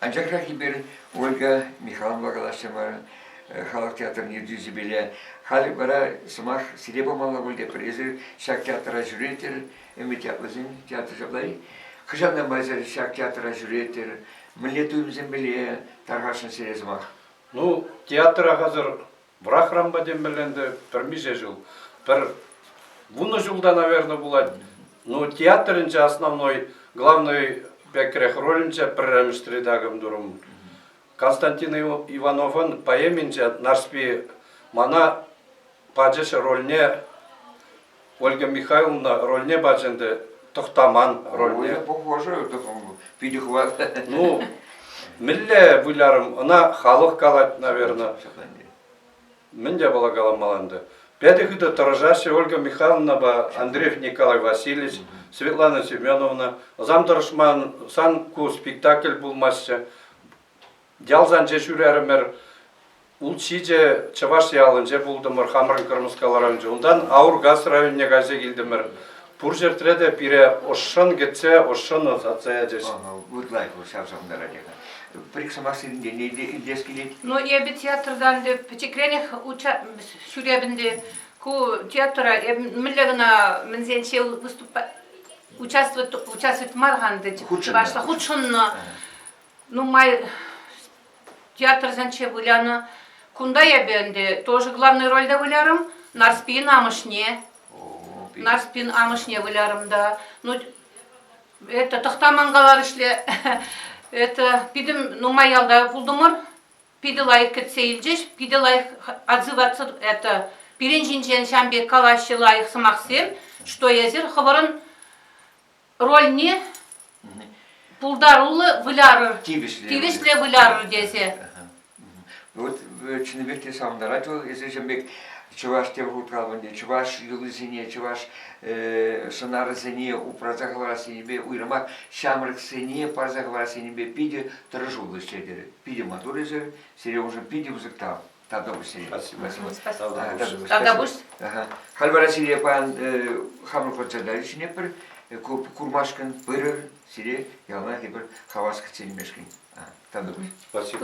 Анчахрах эпир Ольга Михайловна калаҫрӑмӑр, халӑх театрӗн ертӳҫипеле. Халь вара сӑмах сире памалла пуль тетпӗр. Эсир ҫак театра ҫӳретӗр, Ӗмӗт ятлӑсен театрӗ ҫапла-и? Хӑҫантанпа эсир ҫак театра ҫӳретӗр? Мӗнле туйӑмсемпеле тархасшӑн сире сӑмах? Ну, театра хасӑр вӑрахранпа темелле ӗнтӗ пӗр миҫе ҫул. Пӗр вунӑ ҫулта, наверное, пулать. Ну, театрӗнче основной, главный пекрех ролӗнче пӗрремӗш редакӑм турӑм. Константин Ивановӑн поэминче Нарспи мана пачӗҫ рольне Ольга Михайловна рольне пачӗ ӗнтӗ Тӑхтаман рольне. Похоже, питӗ хӑват. Ну, мӗнле вылярӑм, ӑна халӑх калать, наверное. Мӗн япала каламалла ӗнтӗ. Пӗтӗ хытӑ тӑрӑшаҫҫӗ Ольга Михайловнапа Андреев Николай Васильевич, Светлана Семеновна. Ӑсам тӑрӑшман сан ку спектакль пулмастчӗ. Ялсенче ҫӳрерӗмӗр. Улт-ҫичӗ чӑваш ялӗнче пултӑмӑр, хамӑрӑн Кӑрмӑскал районӗнче. Унтан Аургаз районне кайса килтӗмӗр. Пур ҫӗртре те пире ӑшшӑн кӗтсе, ӑшшӑн ӑсатса ячӗҫ. Вот лайӑх ҫав савӑнтарать. Пӗр-ик сӑмах сирӗнтен илтес килет. Ну, эпӗ театртан те пӗчӗкренех ҫӳрепӗн те ку театра эп мӗнле кӑна мӗнсенче выступать участвовать участвовать мар-ха ӗнтӗ чӑвашла хутшӑннӑ. Нумай театрсенче вылянӑ. Кунта эпӗ ӗнтӗ тоже главный рольте вылярӑм. Нарспин амӑшне. Нарспин амӑшне вылярӑм та. Ну, это тӑхтаман каларӑшле. Это питӗ нумай ялта пултӑмӑр. Питӗ лайӑх кӗтсе илчӗҫ, питӗ лайӑх отзываться это пирӗн ҫинчен ҫам пек калаҫҫӗ лайӑх сӑмахсем, что эсир хӑвӑрӑн рольне пултаруллӑ вылярӑр, тивӗҫлӗ, тивӗҫлӗ вылярӑр тесе. Вот чӑннипех те савӑнтарать вӑл. Эсир ҫын пек чӑваш тепӗр хут калӑпӑр чӑваш юлисене, чӑваш сӑнарӗсене упраса хӑварас енӗпе, уйрӑмах ҫамрӑксене парса хӑварас енӗпе питӗ тӑрӑшуллӑ ӗҫлетӗр. Питӗ маттур эсир. Сире уншӑн питӗ пысӑк тав. Тавтапуҫ сире. Спасибо. Спасибо. Тавтапуҫ. Халь вара сире паян хамӑр концерта чӗнетпӗр. Курмашкӑн пырӑр, сире яланах эпир хавас кӗтсе илмешкӗн. Тавтапуҫ. Спасибо.